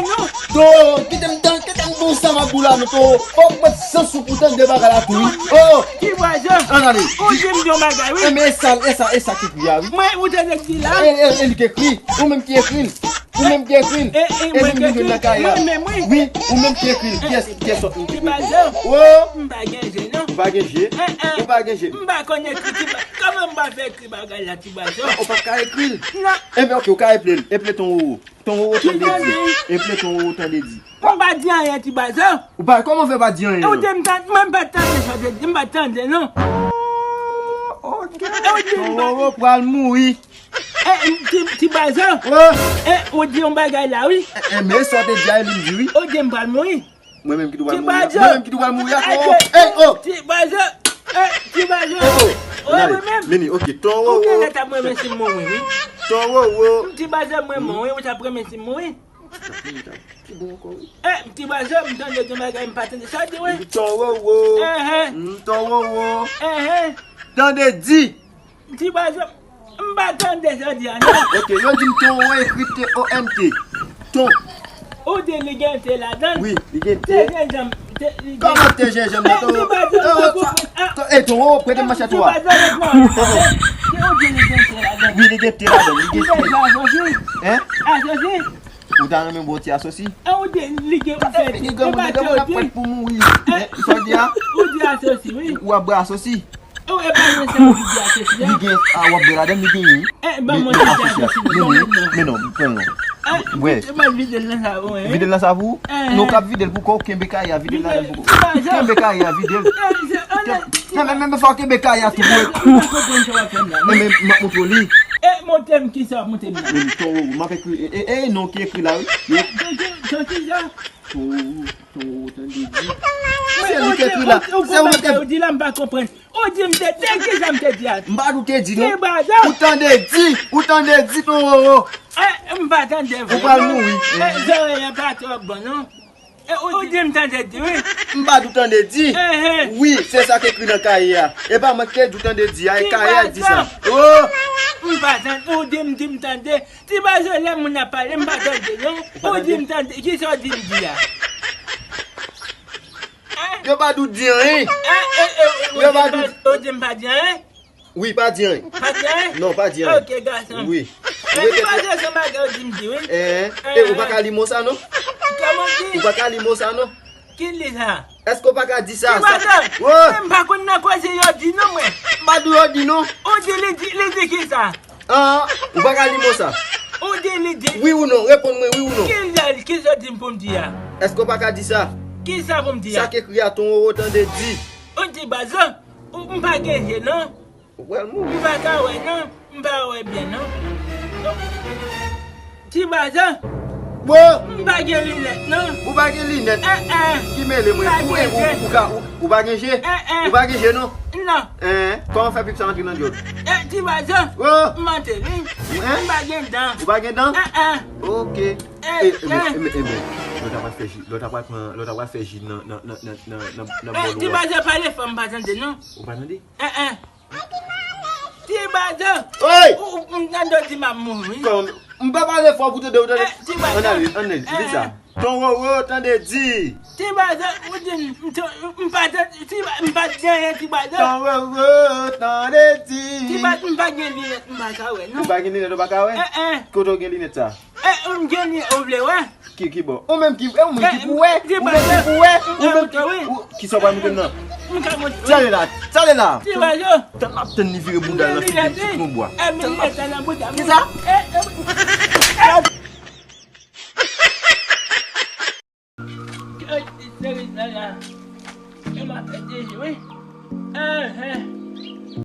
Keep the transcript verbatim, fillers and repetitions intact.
Non. Toro, kite m tan, kite m bon sa m ap boule a non, Toro. Fòk mwen sans ou pou tande bagay la tou, wi. Oh! Ti bwazè. An gade. Ou di m yon bagay, wi. E, men e sa, e sa, e sa ki ekri a, wi. Mwen, ou tande ki la? E, e, e li ki ekri. Ou menm ki ekri l. Ou menm ki ekri l. E, e, e mwen ki ekri l. Mwen menm, wi. Wi, ou menm ki ekri l. Kiyès, kiyès sòt li ki ekri l? Ti bwazè. Oh! M pa gen je, non. Ou pa gen je? Ou pa gen je? M pa konn ekri, ti bwa-, kòman m pa fè ekri bagay la, ti bwazè? Ou pa ka ekri l? Non. E, men, ok, ou ka eple l. Eple ton wowo. Ton wowo tande di. Eple ton wowo tande di. M pa di anyen, ti bwazè. Ou pa, kòman fè pa di anyen? E ou di m tande, mwen m pa tande sa w te di, m pa tande, non. Ok. E ou di m pa. Ton wowo pral mouri. E, ti, ti bwazè. Oh. E, ou di yon bagay la, wi. E, e, men sa w te di a, e li m di, wi. Ou di m pral mouri. Mwen menm ki tou pral mouri a. Ti bwazè. Mwen menm ki tou pral mouri a, Toro. Ey, oh. Ti bwazè. E, ti bwazè. Oh, oh. Wi, mwen menm. Mini, ok. Ton wowo. Ou genlè t ap renmen si m mouri, wi. Ton wowo. Ti bwazè, mwen mouri, ou t ap renmen si m mouri. Ki bon ankò, wi. E, ti bwazè, m tande gen bagay m pa tande. Sa w di, wi? Ton wowo. Ehe. M, ton wowo. Ehe. Tande di. Ti bwazè, m pa tande sa w di a, non. Ok, yo di m ton wowo ekri T O M T. Ton. Ou di li gen te ladan l? Wi, li gen te. Te jenjanm, te, li gen. Kòman te jenjanm nan, ton wowo? Ti bwazè, m pa konprann. Ah. Ton, e, ton wowo, prete m manchèt ou a. Ti bwazè, non. Ou di li gen te ladan l. Wi, li gen te ladan l, li gen te. Li te asosi. Hein? Asosi. Ou ta renmen bwè ti asosi? E ou di li gen, ou fè, li gen, li gen, li gen, li gen, pou mouri. E, sa w di a? Ou di asosi, wi. Ou ap bwè asosi? E, e pa mwen sa ou di asosi a? Li gen, a, w ap bwè ladan, li gen, wi. E, ban mwen ti asosi, non, non. Men non, pran non. Wè. Vide l nan sa pou mwen, wi. Vide l nan sa pou ou? Non, w k ap vide l pou kò w, kenbe kay a, vide l ladan pou kò w. Kenbe kay a, vide l. Non, men, men, men, fò w kenbe kay a tou, wè. M pa konprann sa w ap fè m la, non. Men, men, m ap montre w li. E, montre m kisa w ap montre m la. Men, ton wowo, m ap ekri, e, e, e, non ki ekri la, wi. Ton, ton, ton kisa? Ton wowo, ton wowo, tande di. Se li ki ekri la. Se ou menm ki di la, m pa konprann. Ou di m te, te kisa m te di a? M pa di w te di, non. Ti bwazè. Ou tande di, ou tande di, ton wowo. E, m pa tande vre, non. Ou pral mouri. E, zòrèy an pa twò bon, non. E, ou di m tande di, wi. M pa di w tande di. Ehe. Wi, se sa k ekri nan kaye a. E pa mwen ki te di w tande di a, e kaye a k di sa. Oh! M pa tande, ou di m, di m tande. Ti bwazè, lè moun ap pale, m pa tande, non. Ou di m tande, kisa w di m di a? Hein? Yo pa di w di anyen. Hein? E, e, e, yo pa di w. Ou di m pa di anyen? Wi, pa di anyen. Pa di anyen? Non, pa di anyen. Ok, gason. Wi. Men ti bwazè, se yon bagay ou di m di, wi. Eh, eh, ou pa ka li mo sa, non? Kòman di? Ou pa ka li mo sa, non? Ki li sa? Èske w pa ka di sa? Ti bwazè. Oh! Men m pa konn nan koze yo di non, mwen. M pa di yo di non. Ou di li di, li di kisa? Ah, ou pa ka li mo sa. Ou di li di. Wi ou non? Reponn mwen wi ou non. Ki lè, kisa w di m pou m di a? Èske w pa ka di sa? Kisa pou m di a? Sa k ekri a, ton wowo tande di. Ou di bwazè, ou, m pa gen je non. Ou pral mouri. M pa ka wè non. M pa wè byen non. Ti bwazè. Bon. M pa gen linèt non. Ou pa gen linèt? Eh, eh. Ki mele mwen? Ou, ou, ou ka, ou, ou pa gen je? Eh, eh. Ou pa gen je non? Non. Eh, kòman fè pip sa antre nan djòl? Eh, ti bwazè. Oh. M antre wi. Hein? M pa gen dan. Ou pa gen dan? Eh, eh. Ok. Eh, eh, men, eh, men, eh, men. Lòt ap pral fè ji, lòt ap pral pran, lòt ap pral fè ji nan, nan, nan bòl ou a. Ti bwazè pale fò m pa tande non. Ou pa tande? Eh, eh. Ti bwazè. Oy! Ou, ou, m tande w di m ap mouri. Kòm, m pa pale fò pou tande w tande. Eh, ti bwazè. Ann ale, ann ale, di sa. Eh. Ton wowo tande di. Ti bwazè, ou di m, m to-, m pa tande, ti bwa-, m pa di anyen, ti bwazè. Ton wowo tande di. Ti bwa-, m pa gen linèt, m pa ka wè, non. Ou pa gen linèt, ou pa ka wè? Eh, eh. Kote w gen linèt sa? Eh, ou gen li, ou vle wè? Ki, ki bò? Ou menm ki, eh, ou menm ki pou wè? Ou menm ki pou wè? Ou menm ki, ou, kisa w pral montre m nan? Tande la, tande la. Ti bwazè. Tann m ap tann li vire bouda l nan figi m sot nan bwa. Eh, men li rete nan bouda m. Kisa? Eh, eh. Yo di seri sa la. Yo m ap pèdi jou wi. Enhen.